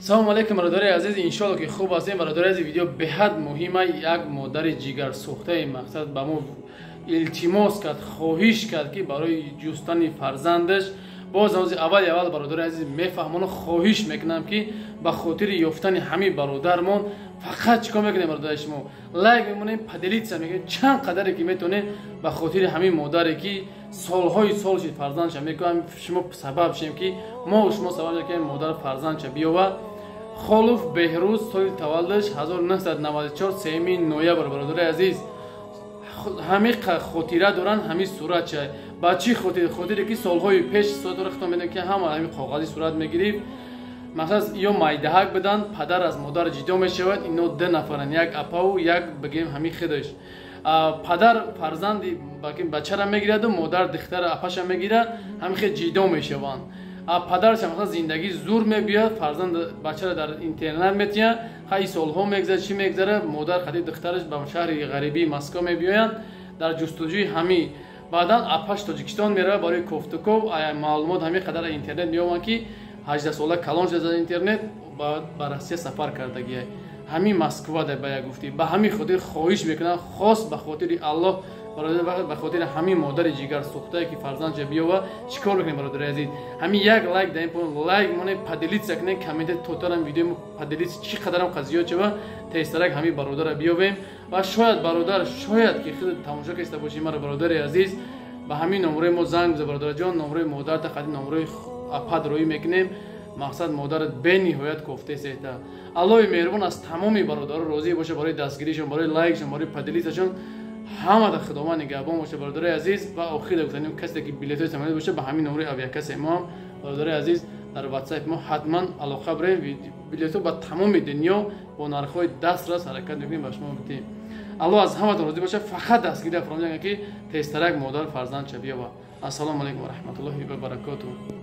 Салому алейкум, бародари азиз, иншоалло ки хуб ҳастем. Бародари азиз, видео беҳад муҳима. Як модари ҷигарсӯхтаи мақсад ба мо илтимос кард, хоҳиш кард, ки барои ҷустани фарзандаш боз ҳози аввали аввал, бародари азиз, мефаҳмону хоҳиш мекунам, ки ба хотири ёфтани ҳамин бародармон фақат чӣ кор мекунем, бародари шумо? Лайк мемонем, поделиться мекунем, чанд қадаре ки метавонем, ба хотири ҳамин модаре ки солҳои сол шид фарзандша мекунам, шумо сабаб шем, ки мо шумо сабаб шем, ки модар фарзандша биёвад. Холов Беҳрӯз, соли таваллудаш 1994, 3 ноябр. Бародари азиз, ҳамин хотира доранд, ҳамин суратча. Ба чӣ хотир? Хотире ки солҳои пеш суратро хитон медонем, ки ҳама ҳамин коғази сурат мегирифт. Масалан, ё майдаҳак буданд, падар аз модар ҷидо мешавад. Ино ду нафаранд, як апаву як, бигем, ҳамин худаш. Падар фарзанди бачара мегираду модар духтара апаша мегирад, ҳамин хел ҷидо мешаванд. Падараш, масалан, зиндагӣ зур мебиёд, фарзанд бачара дар интернат метиҳад. Хай, солҳо мегзарад, чӣ мегзарад, модар қади духтараш ба шаҳри ғарибии Москва мебиёянд дар ҷустуҷӯи ҳамин. Баъдан апаш Тоҷикистон меравад барои кофтуков. Маълумот ҳамин қадар интернет меёбанд, ки 18сола калон шуда аз интернет ба Россия сафар кардагия, ҳамин Москва да. Ба як гуфтӣ, ба ҳамин хотир хоҳиш мекунам, хос ба хотири Аллоҳ, ба хотири ҳамин модари ҷигарсӯхтае ки фарзандша биёва, чӣ кор мекунем, бародари азиз? Ҳамин як лайк дар ин лайк монем, поделиться кунем, коммент тотарам видео поделиться, чӣ қадарам қа зиёд шава, тезтарак ҳамин бародара биёбем. Ва шояд бародар, шояд ки худ тамошо киста бошӣ мара, бародари азиз, ба ҳамин номрои мо занг биза. Бародарҷон, номрои модарта қади номрои апад роӣ мекунем. Мақсад, модарат бениҳоят кофте сета. Аллоҳи меҳрубон аз тамоми бародаро розӣ боша, барои дастгиришон, барои лайкшон, барои поделиться шон. Ҳамада Худованд нигаҳбон боша, бародари азиз. Ва охир гуфтанем, касе ки билетҳои самолёт боша, ба ҳамин номрои авиакассе мо ҳам, бародари азиз, дар ватсап мо ҳатман алоқа барем. Билетҳо ба тамоми дунё бо нархҳои дастрас ҳаракат мекунем, ба шумо битем. Аллоҳ аз ҳаматон розӣ боша. Фақат дастгирӣ фаромӯш накунед, ки тезтарак модар фарзандша биёва. Ассалому алайкум ва раҳматуллоҳи ва баракотуҳ.